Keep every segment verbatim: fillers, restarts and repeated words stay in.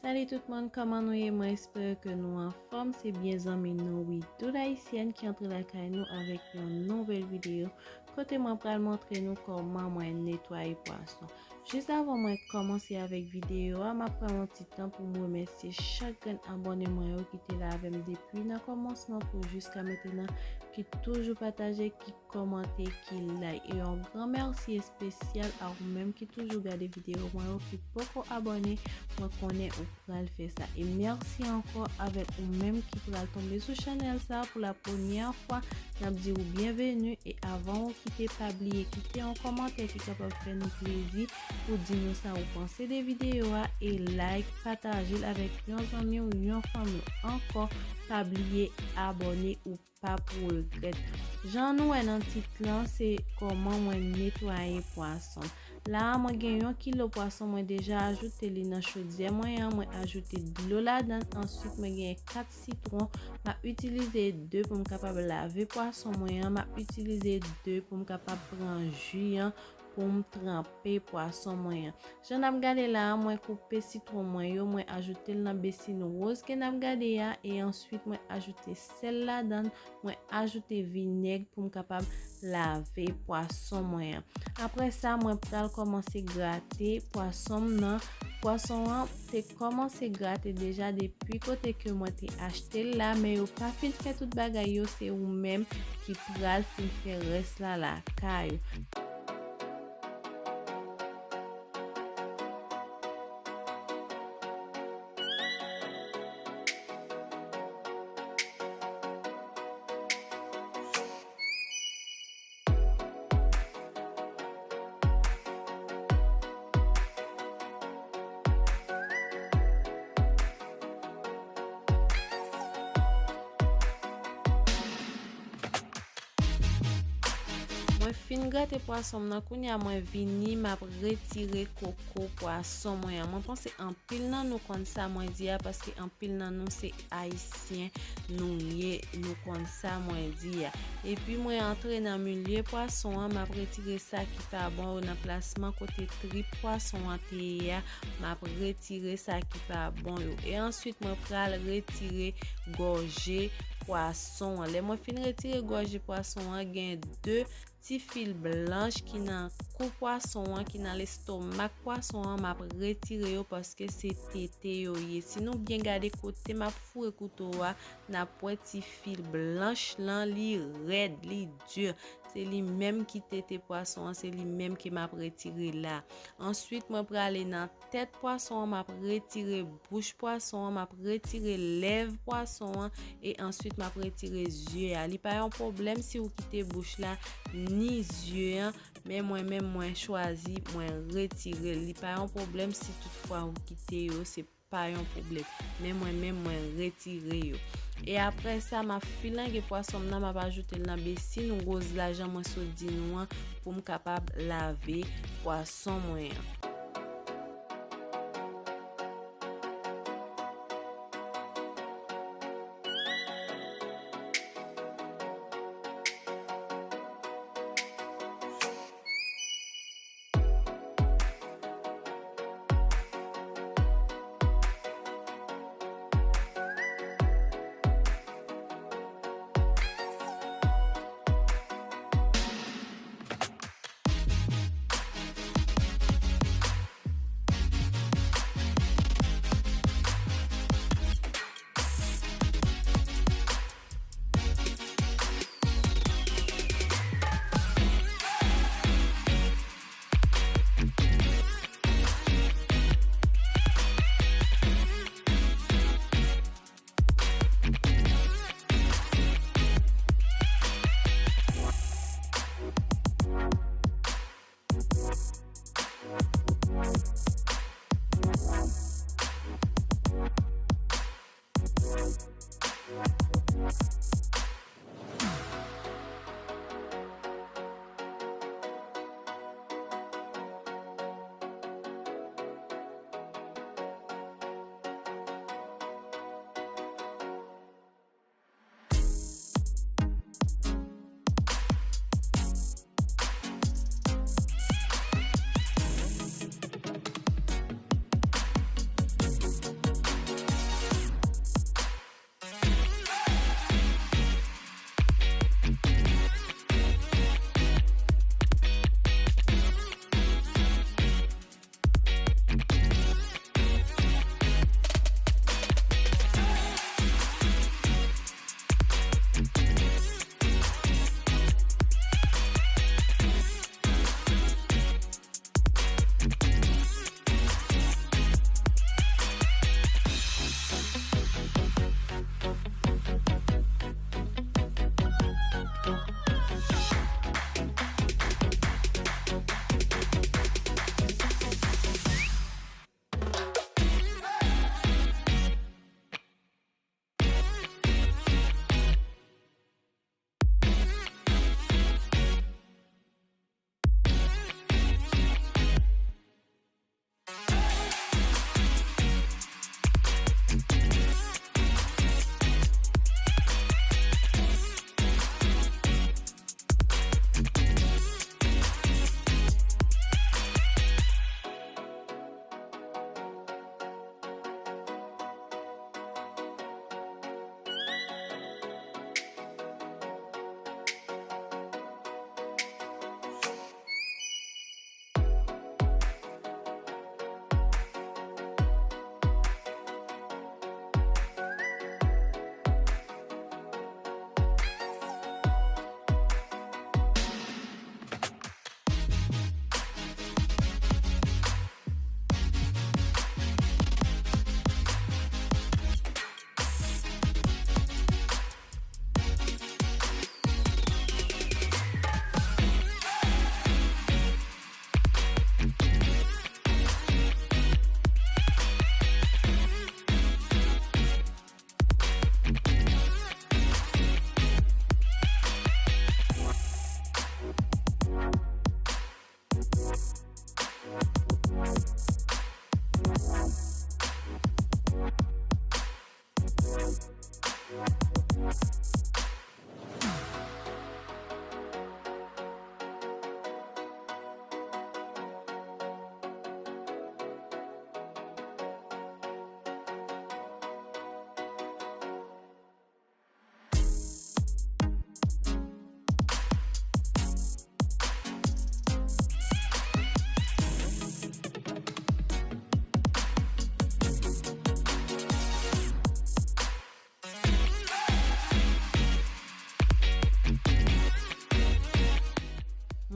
Salut tout moun, kòman nou ye? Mwen espere ke nou anfòm. Se byen zanmi nou, Wi Doud Ayisyèn, ki antre lakay nou avèk yon nouvèl videyo kote mwen pral montre nou kòman mwen netwaye pwason. Jis avan mwen kòmanse avèk videyo a, m ap pran yon ti tan pou m remèsye chak grenn abòne mwen yo ki te la avè m depi nan kòmansman pou jiska mentenan, ki toujou pataje, ki kòmante, ki like. E yon gran mèsi espesyal a ou menm ki toujou gade videyo mwen yo, ki poko abòne. Mwen konnen ou pral fè sa. E mèsi ankò avèk ou menm ki pral tonbe sou chanèl sa pou la premyè fwa. N ap di ou byenveni. E avan ou kite, pa bliye kite yon kòmantè ki kapab fè nou plezi pou di nou sa ou panse de videyo a. E like, pataje l avèk yon zanmi w, yon fanmi w. Ankò, pa bliye abòne ou pa pou regrèt. Jan nou wè nan tit lan, se kòman mwen netwaye pwason. La a, mwen gen yon kilo pwason, mwen deja ajoute li nan chodyè mwen an, mwen ajoute dlo ladan l, answit mwen gen kat sitwon, m ap itilize de pou m kapab lave pwason mwen an, m ap itilize de pou m kapab pran ji an, pou m tranpe pwason mwen an. Jan n ap gade la a, mwen koupe sitwon mwen yo, mwen ajoute l nan besin woz ke n ap gade a, e answit mwen ajoute sèl ladan l, mwen ajoute vinèg pou m kapab lave pwason mwen an. Apre sa, mwen pral kòmanse grate pwason m nan. Pwason an te kòmanse grate deja depi kote ke mwen te achte l la, men yo pa fin fè tout bagay yo, se ou menm ki pral fin fè rès la lakay ou. Mwen fin grate pwason m nan, kounye a mwen vini, m ap retire koko pwason mwen an. Mwen panse anpil nan nou konn sa mwen di a, paske anpil nan nou se Ayisyen nou ye, nou konn sa mwen di a. Epi mwen antre nan milye pwason an, m ap retire sa ki pa bon yo nan plasman kote trip pwason an te ye a, m ap retire sa ki pa bon yo. E answit, mwen pral retire gòje pwason an. Lè mwen fin retire gòje pwason an, gen de ti fil blanch ki nan kou pwason an, ki nan lestomak pwason an, m ap retire yo paske se tete yo ye. Si nou byen gade kote m ap foure kouto a, n ap wè ti fil blanch lan, li rèd, li di. Se li menm ki tete pwason an, se li menm ke m ap retire la. Answit, mwen prale nan tèt pwason an, m ap retire bouch pwason an, m ap retire lèv pwason an, e answit m ap retire zye a. Li pa yon pwoblèm si ou kite bouch la ni zye an, men mwen menm mwen chwazi mwen retire l. Li pa yon pwoblèm si toutfwa ou kite yo, se pa yon pwoblèm. Men mwen menm mwen retire yo. E apre sa, m ap filange pwason m nan, m ap ajoute l nan besin woz la, jan mwen sot di nou an, pou m kapab lave pwason mwen an.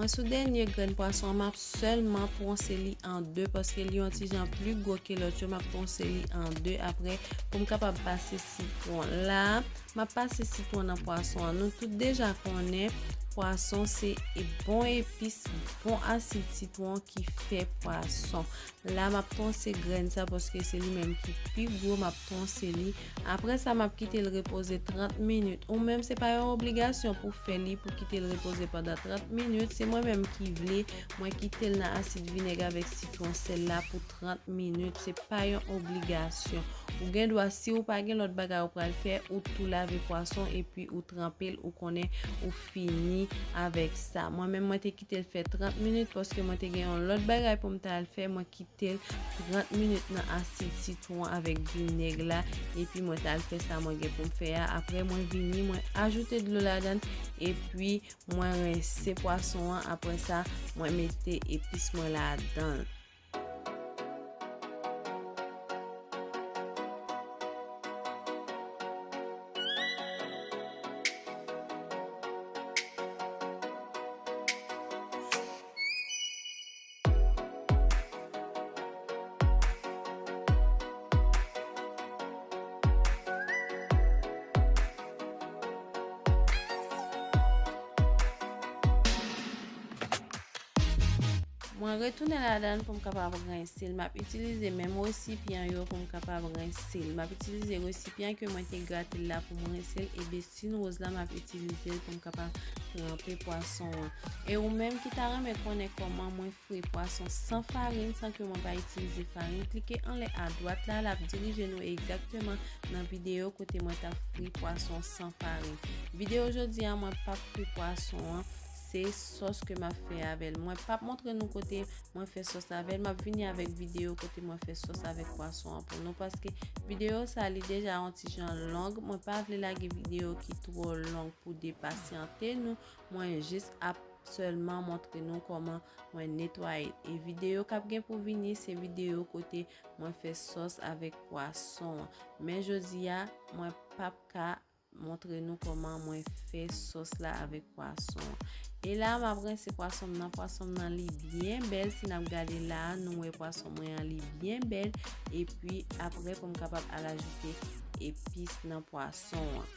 Mwen sou dènye grenn pwason an, m ap sèlman twonse li an de paske li yon ti jan pli gwo ke lòt yo. M ap twonse li an de apre pou m kapab pase sitwon. La, m ap pase sitwon nan pwason an. Nou tout deja konnen pwason se bon epis, bon asid sitwon ki fè pwason. La, m ap twonse grenn sa paske se li menm ki pi gwo, m ap twonse li. Apre sa, m ap kite l repoze trant minit. Ou menm, se pa yon obligasyon pou fè li, pou kite l repoze pandan trant minit. Se mwen menm ki vle, mwen kite l nan asid vinèg avèk sitwon sèl la pou trant minit. Se pa yon obligasyon. Ou gen dwa, si ou pa gen lòt bagay ou pral fè, ou tou lave pwason epi ou tranpe l, ou konnen ou fini avèk sa. Mwen menm, mwen te kite l fè trant minit paske mwen te gen yon lòt bagay pou m ta al fè. Mwen kite l trant minit nan asid sitwon avèk vinèg la, epi mwen t al fè sa mwen gen pou m fè a. Apre, mwen vini, mwen ajoute dlo ladan l, epi mwen rense pwason an. Apre sa, mwen mete epis mwen ladan l. Mwen retounen ladan l pou m kapab rense l. M ap itilize menm resipyan yo pou m kapab rense l. M ap itilize resipyan ke mwen te grate l la pou m rense l. E bestin woz la, m ap itilize l pou m kapab tranpe pwason an. E ou menm ki ta renmen konnen kòman mwen fri pwason san farin, san ke mwen pa itilize farin, klike anlè adwat la, l ap dirije nou egzakteman nan videyo kote mwen t ap fri pwason san farin. Videyo jodi a, mwen p ap fri pwason an, se sòs ke m ap fè avè l. Mwen p ap montre nou kote mwen fè sòs avè l. M ap vini avèk videyo kote mwen fè sòs avèk pwason an pou nou, paske videyo sa, li deja yon ti jan long. Mwen pa vle lage videyo ki twò long pou depasyante nou. Mwen jis ap sèlman montre nou kòman mwen netwaye l. E videyo k ap gen pou vini, se videyo kote mwen fè sòs avèk pwason an. Men jodi a, mwen p ap ka montre nou kòman mwen fè sòs la avèk pwason an. E la, m ap rense pwason m nan. Pwason m nan, li byen bèl. Si n ap gade la, nou wè pwason mwen an, li byen bèl. Epi, apre, pou m kapab al ajoute epis nan pwason an.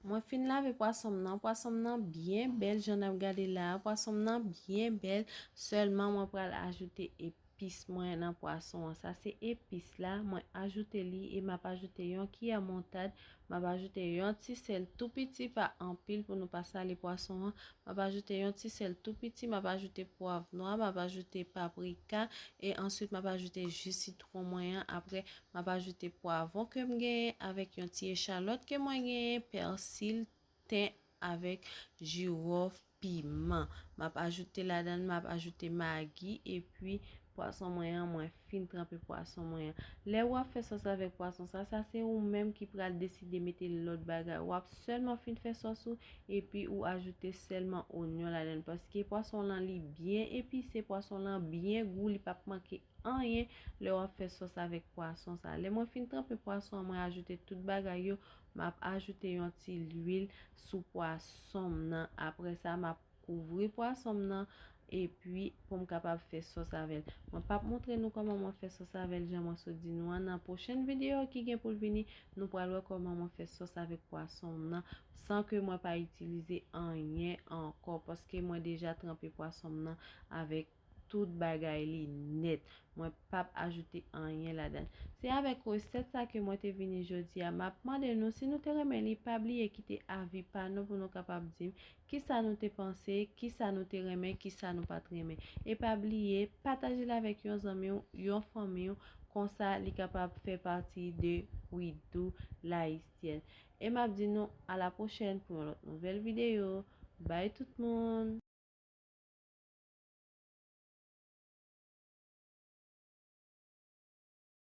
Mwen fin lave pwason m nan. Pwason m nan byen bèl, jan n ap gade la a. Pwason m nan byen bèl. Sèlman, mwen pral ajoute epis mwen nan pwason an. Sa se epis la. Mwen ajoute li e m ap ajoute yon kiyè moutad. M ap ajoute yon ti sèl tou piti, pa anpil, pou nou pa sale pwason an. M ap ajoute yon ti sèl tou piti. M ap ajoute pwav nwa. M ap ajoute paprika. E answit, m ap ajoute ji sitwon mwen an. Apre, m ap ajoute pwavwon ke m genyen avèk yon ti echalòt ke mwen genyen, pèsi, ten avèk jiwòf, piman. M ap ajoute ladan l, m ap ajoute magi, epi pwason mwen an, mwen fin tranpe pwason mwen an. Lè w ap fè sòs avèk pwason sa, sa se ou menm ki pral deside mete lòt bagay. W ap sèlman fin fè sòs ou, epi ou ajoute sèlman onyon ladan l, paske pwason lan li byen epise, pwason lan byen gou, li p ap manke anyen lè w ap fè sòs avèk pwason sa. Lè mwen fin tranpe pwason an, mwen ajoute tout bagay yo, m ap ajoute yon ti lwil sou pwason m nan. Apre sa, m ap kouvri pwason m nan, epi pou m kapab fè sòs avè l. Mwen p ap montre nou kòman mwen fè sòs avè l, jan mwen sot di nou an. Nan pwochèn videyo ki gen pou l vini, nou pral wè kòman mwen fè sòs avèk pwason m nan, san ke mwen pa itilize anyen ankò, paske mwen deja tranpe pwason m nan avèk tout bagay li nèt. Mwen p ap ajoute anyen ladan. Se avèk resèt sa ke mwen te vini jodi a. M ap mande nou, si nou te renmen li, pa bliye kite avi pa nou pou nou kapab di m kisa nou te panse, kisa nou te renmen, kisa nou pa t renmen. E pa bliye, pataje l avèk yon zanmi w, yon fanmi w, konsa li kapab fè pati de We Do Layisyèn. E m ap di nou a la pwochèn pou yon lòt nouvèl videyo. Bye tout moun!